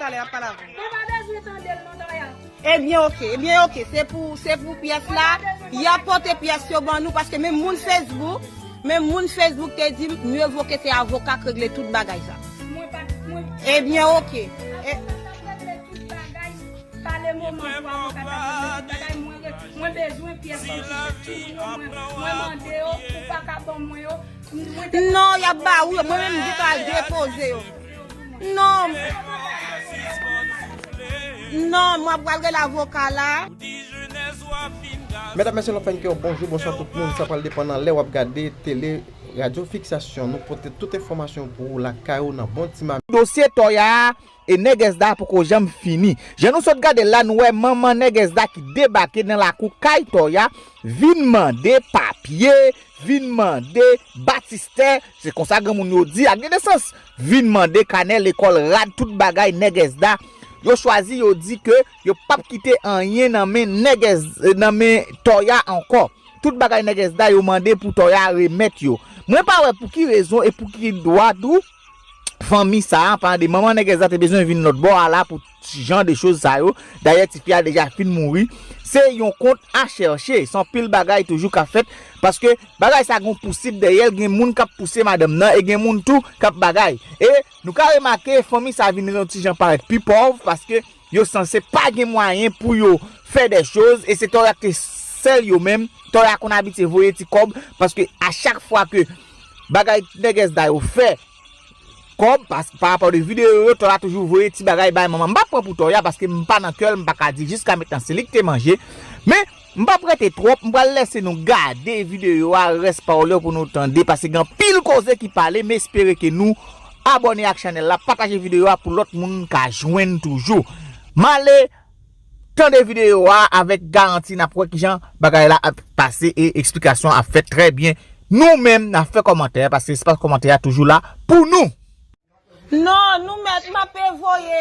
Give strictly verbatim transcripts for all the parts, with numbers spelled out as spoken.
Talè, y ap pale avè w. Mwen pa bezwen tande l non, Toya. Ebyen, oke, ebyen, oke. Se pou, se pou pyès la. Y ap pote pyès yo ban nou, paske menm moun Facebook, menm moun Facebook te di m, mye vo ke se avoka k regle tout bagay sa. Mwen pa, mwen Ebyen, oke. E- Avoka t ap regle tout bagay. Pale moman pou avoka t ap regle tout bagay. Mwen re-, mwen bezwen pyès pou ti moun yo, mwen, mwen mande yo, ou pa ka ban mwen yo. Non, y ap ba ou yo. Mwen menm, m gentan al depoze yo. Non. Non, mwen ap pral rele avoka la. Medam, mesye, nou fè n ke yon bonjou, bonswa tout moun. Sa pral depann nan lè w ap gade tele, radyo fiksasyon. Nou pote tout enfòmasyon pou ou lakay ou nan bon ti mami. Dosye Toya a e nègès da poko janm fini. Jan nou sot gade l la, nou wè manman nègès da ki debake nan lakou kay Toya, vin mande papye, vin mande batistè, se konsa granmoun yo di, ak de nesans, vin mande kanè lekòl, rad, tout bagay nègès da. Yo chwazi, yo di ke yo p ap kite anyen nan men nègès, nan men Toya ankò. Tout bagay nègès da yo mande pou Toya remèt yo. Mwen pa wè pou ki rezon e pou ki dwa tou fanmi sa a, paran de manman nègès da te bezwen vin lòt bò a la pou jan de choz sa yo. Dayè, tifi a deja fin mouri. Se yon kont a chèche. Se anpil bagay toujou k ap fèt. Paske bagay sa gon pousib dèyè l. Gen moun k ap pouse madanm nan e gen moun tou k ap bagay. E nou ka remake fanmi sa vin yon ti jan parèt pi pòv paske yo sanse pa gen mwayen pou yo fè de choz, e se Toya ki te sèl yo menm. Toya konn abitye voye ti kòb, paske a chak fwa ke bagay nègès da yo fè kòb, paske pa rapò de videyo yo, Toya toujou voye ti bagay bay manman. M pa pran pou Toya, paske m pa nan kè l, m pa ka di jiska mentnan se li ki te manje. Men, m p ap rete twòp, m pral lèse nou gade videyo a, rès pawòl yo pou nou tande, paske gen anpil koze ki pale, m espere ke nou abòne ak chanèl la, pataje videyo a pou lòt moun ka jwenn toujou. M ale tande videyo a avèk garanti, n ap wè kijan bagay la ap pase e eksplikasyon ap fèt trè byen. Nou menm, n ap fè kòmantè, paske espas kòmantè a toujou la pou nou. Non, nou mèt, m ap voye,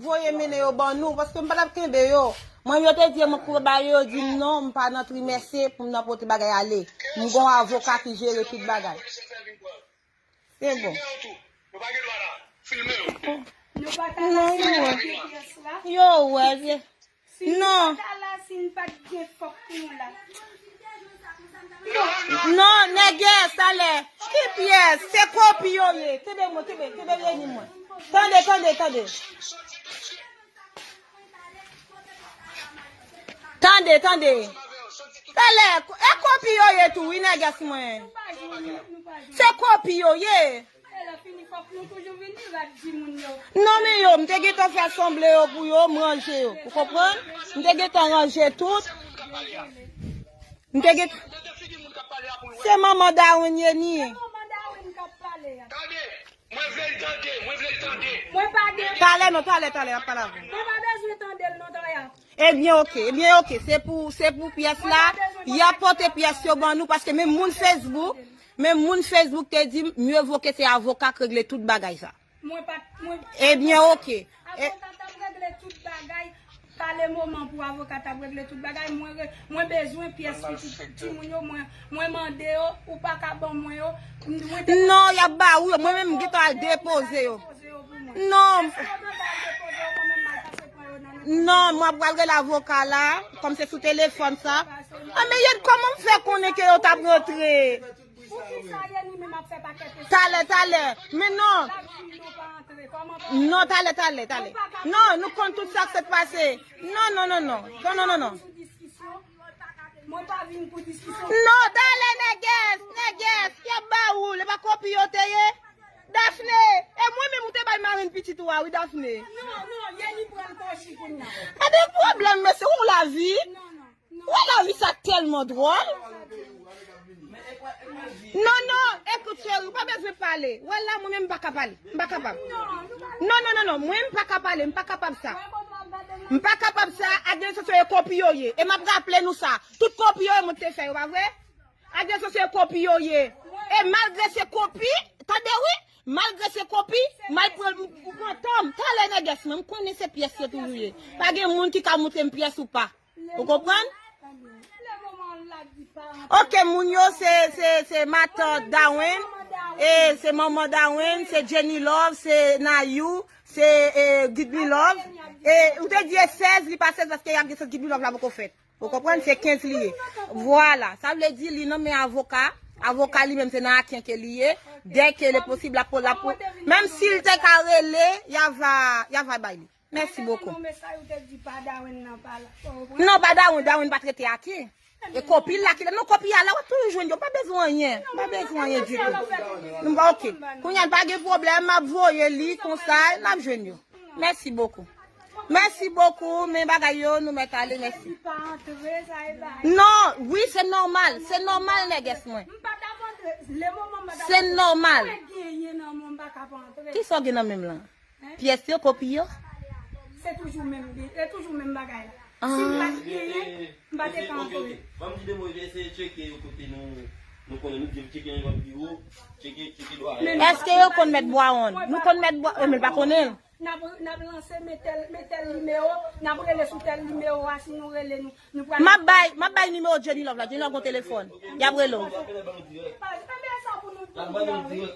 voye mennen yo ban nou, paske m pa t ap kenbe yo. Mwen, yo te di m pou ba yo, yo di m non, m pa nan trimès, se pou m nan pote bagay ale. M gon avoka ki jere tout bagay. Se bon. Filme yo tou. Yo pa ta la, si yo pa gen pyès la. Yo wè, vye. Si nou pa ta la, si n pa t gen fòk pou nou la. Non, nègès, talè. Ki pyès? Se kopi yo ye. Kenbe mwen, kenbe, kenbe reni mwen. Tande, tande, tande. Tande, tande. Talè, e kopi yo ye tou, wi, nègès mwen. Se kopi yo ye. Non, men yo, m te gentan fè sanble yo pou yo, m ranje yo. Ou konprann? M te gentan ranje tout. M te gentan. Se manman Darwin ye ni. Mwen vle l tande, mwen vle l tande. Talè non, talè, talè, y ap pale avè w. Mwen pa bezwen tande l non, Toya. Ebyen, oke, ebyen, oke. Se pou, se pou pyès la. Y ap pote pyès yo ban nou, paske menm moun Facebook, menm moun Facebook te di m, mye vo ke se avoka k regle tout bagay sa. Mwen pa, mwen Ebyen, oke. E- Avoka t ap regle tout bagay. Pale moman pou avoka t ap regle tout bagay. Mwen re-, mwen bezwen pyès pou ti, timoun yo. Mwen, mwen mande yo, ou pa ka ban mwen yo. Mwen te Non, y ap ba ou yo. Mwen menm, m gentan al depoze yo. Non. Non, mwen pral rele avoka la, kòm se sou telefòn sa. A, men yèt, kòman m fè konnen ke yo t ap rantre? Talè, talè. Men non. Non, talè, talè, talè. Non, nou konn tout sa k sot pase. Non, non, non, non. Non, non, non, non. Mwen pa vin pou diskisyon. Non, talè, nègès, nègès, y ap ba ou, l, e pa kopi yo te ye. Daphné, e mwen menm ou te bay marenn pitit ou a, wi, Daphné. Non, non, Yeni pran kòchi kounye a. A de pwoblèm, mesye, ou lavi? Non, non, non. Wè lavi sa tèlman dwòl. Non, non, ekout, cheri, ou pa bezwen pale. Wè la, mwen menm, m pa ka pale. M pa kapab. Non, non, non, non, mwen, m pa ka pale, m pa kapab sa. M pa kapab sa, ak de sosyo e kopi yo ye. E m ap raple nou sa. Tout kopi yo ye, mwen te fè yo, pa vre? Ak de sosyo e kopi yo ye. E malgre se kopi, tande wi, malgre se kopi, m al pran, m pran tan m. Talè nègès mwen, m konnen se pyès yo toujou ye. Pa gen moun ki ka moutre m pyès ou pa. Ou konprann? Ok, moun yo, se, se, se matant Darwin. E se Manman Darwin, se Jenny Love, se Nayou, se e, Give Me Love. E ou te di e sèz, li pa sèz paske y ap gen sèz Give Me Love la poko fèt. Ou konprann? Se kenz li ye. Vwala. Sa vle di li nan men avoka. Avoka li menm se nan aken ke li ye. Dèke le posib la pou la pou. Menm si l te ka rele, y a va, y a va bay li. Mèsi bokou. Non, pa Darwin, Darwin pa trete aken. E kopi l la ki la. Non, kopi a la, w ap toujou jwenn yo. Pa bezwen anyen. Pa bezwen anyen ditou. Nou pa oke. Kounye a, pa gen pwoblèm, m ap voye li konsa, n ap jwenn yo. Mèsi bokou. Mèsi bokou, men bagay yo, nou mèt ale, mèsi. Non, wi, se nòmal. Se nòmal, nègès mwen. Se nòmal. Kisa w gen nan men m lan? Pyès yo, kopi yo? Se toujou menm, se toujou menm bagay la. Si m pa t genyen, m pa te ka antre. Ban m di de mo, eseye tcheke yo kote nou, nou konnen nou di tcheke yon lòt biwo, tcheke, tcheke dwa. Èske yo konn mèt Bwawon? Nou konn mèt Bwa, men pa konnen. N ap, n ap lanse, men tèl, men tèl nimewo, n ap rele sou tèl nimewo a, si nou rele nou, nou pral. M ap bay, m ap bay nimewo Jenny Love la, Jenny Love gon telefòn. Y ap rele w. Pa, pa bay sa pou nou, pou nou.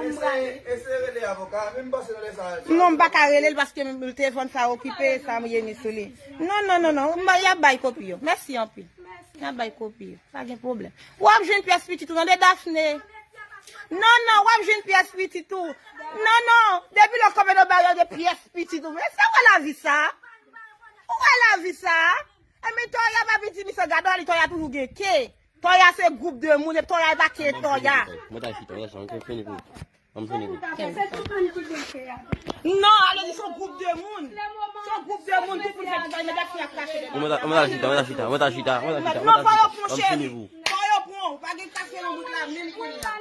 Eseye, eseye rele avoka, men m panse nan lè sa a. Non, m pa ka rele l paske m, telefòn sa okipe, sa m ye ni sou li. Non, non, non, non, m, y ap bay kopi yo. Mèsi anpil. Y ap bay kopi yo. Pa gen pwoblèm. W ap jwenn pyès pitit ou tande, Daphné. Non, non, w ap jwenn pyès pitit ou. Non, non, depi lè w kanpe nan bagay de pyès pitit ou. Men sa w wè lavi sa? Ou wè lavi sa? E men Toya pa vin di misye gade li, Toya toujou gen ke. Toya se gwoup de moun, epi Toya e pa ke Toya. Mwen ta chita, wè sa, mwen fini pou. Mwen fini pou. Non, ale di se yon gwoup de moun. Se yon gwoup de moun, tout moun fè ti bagay, men Daphné ap krache devan. Mwen ta, mwen ta chita, mwen ta chita, mwen ta chita, mwen ta chita, mwen ta chita. Non, fò yo pran cheri. Fò yo pran, ou pa gen kache nan wout la, menm kounye a.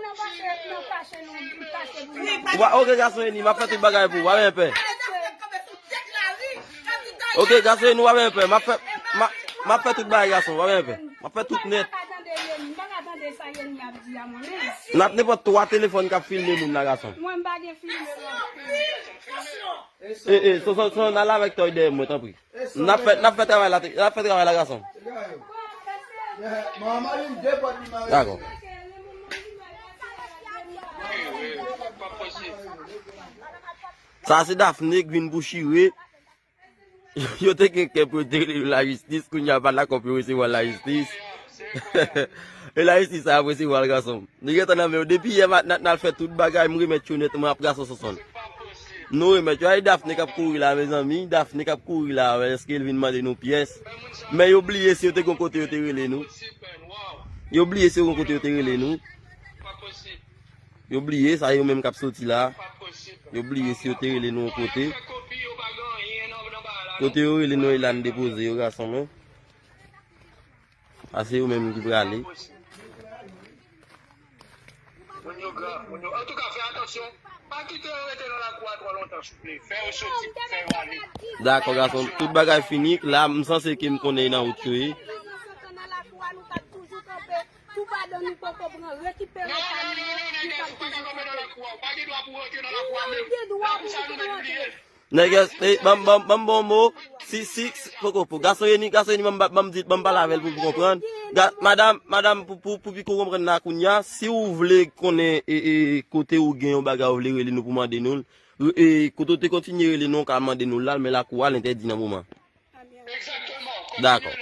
Wi, pa gen. Wa, oke, gason Eni, m ap fè tout bagay pou ou, pa gen pè. Ale Daphné kanpe sou tèt lari, l ap di Toya. Oke, gason Eni, pa gen pè, m ap fè, m ap, m ap fè tout bagay, gason, pa gen pè. M ap fè tout nèt. M pa ka tande Yeni, m pa ka tande sa Yeni ap di a mwen menm. N ap nenpòt twa telefòn k ap filme moun la, gason. Mwen m pa gen filme non. E, e, Sonson, Sonson, n al avèk Toy dèyè mwen, tanpri. N ap fè, n ap fè travay la, n ap fè travay la, gason. Dakò. Sa se Daphné k vin pou chire. Yo te gen kè pou yo te rele yo lajistis, kounye a pa dakò pou yo resevwa lajistis. E lajistis sa ap resevwa l, gason. Li gentan nan men yo. Depi yè maten n al fè tout bagay, m remèt yo nèt, mwen ap gason Sonson. Nou remèt yo. Ay, Daphné k ap kouri la, mezanmi. Daphné k ap kouri la, èske l vin mande nou pyès? Men yo bliye si yo te gon kote yo te rele nou. Yo bliye si yo gon kote yo te rele nou. Yo bliye, sa yo menm k ap soti la. Yo bliye si yo te rele nou yon kote. Kote yo rele nou e la n depoze yo, gason mwen. A se yo menm ki prale. Moun yo grav, moun yo. Antouka, fè atansyon. Pa kite yo rete nan lakou a twò lontan, souple. Fè yo soti, fè yo ale. Dakò, gason. Tout bagay fini. La, m sanse ke m konnen nan wout yo ye. Toupadan nou poko pran, rekipere kay nou, li pa toujou kanpe. Ou pa gen dwa pou rantre nan lakou a menm. Ou pa gen dwa pou rantre. Nègès, eh, ban m, ban m, ban m bon mo. Si, si, si, poko, pou gason Yeni, gason Yeni, ban m, ban m di, ban m pale avè l pou, pou konprann. Ga-, madanm, madanm, pou, pou, pou piko konprann la kounye a, si w vle konnen, e, e, kote ou gen yon bagay ou vle rele nou pou mande nou l, e, kote ou te kontinye rele nou, w ka mande nou l la, men lakou a, l entèdi nan moman. Dakò.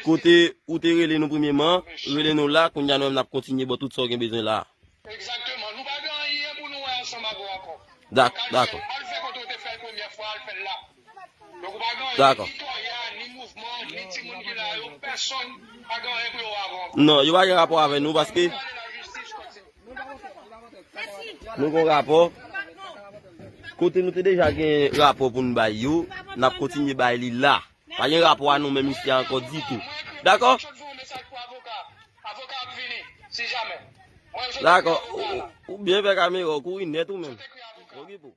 Kote ou te rele nou premyeman, rele nou la, kounye a nou menm n ap kontinye ba w tout sa w gen bezwen la. Egzakteman. Nou pa gen anyen pou nou wè ansanm avè w ankò. Dak-, dakò. Al fè kote w te fè l premyè fwa, al fè l la. Donk ou pa gen anyen, ni Toya, ni mouvman, ni timoun ki la yo, pèsonn pa gen anyen pou yo wè avè w ankò. Non, yo pa gen rapò avè nou paske Nou gon rapò. Kote nou te deja gen rapò pou n bay yo, n ap kontinye bay li la. Pa gen rapò a nou menm isi a ankò ditou. Dakò? Dakò. Ou, ou, ou byen fè kamera w kouri nèt ou menm. Okipe w.